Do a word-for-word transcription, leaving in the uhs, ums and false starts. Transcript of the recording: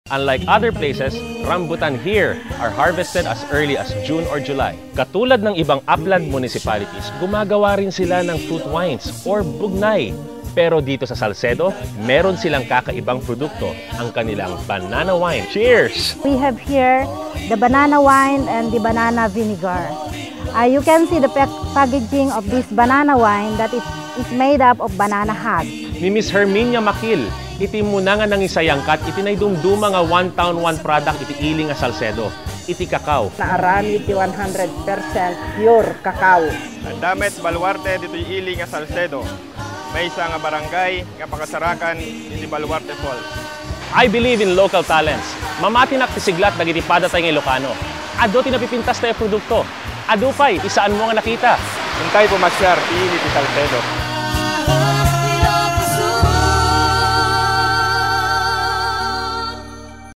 Unlike other places, rambutan here are harvested as early as June or July. Katulad ng ibang upland municipalities, gumagawa rin sila ng fruit wines or bugnay. Pero dito sa Salcedo, meron silang kakaibang produkto, ang kanilang banana wine. Cheers! We have here the banana wine and the banana vinegar. Uh, you can see the pack- packaging of this banana wine that it is made up of banana husk. Ni Miss Herminia Makil, iti muna nga nangisayangkat iti naidumduma nga one town, one product iti ili nga Salcedo, iti kakao. Naaramid ti one hundred percent pure kakao. Adda met baluarte ditoy ili nga Salcedo. Maysa nga barangay nga pakasarakan iti Baluarte Falls. I believe in local talents. Mamatinak ti siglat dagiti padatay nga Ilocano. Adu ti napipintas tayo produkto. Adu pay ti saanmo nga nakita. Intay pumasiar ti ili ti Salcedo.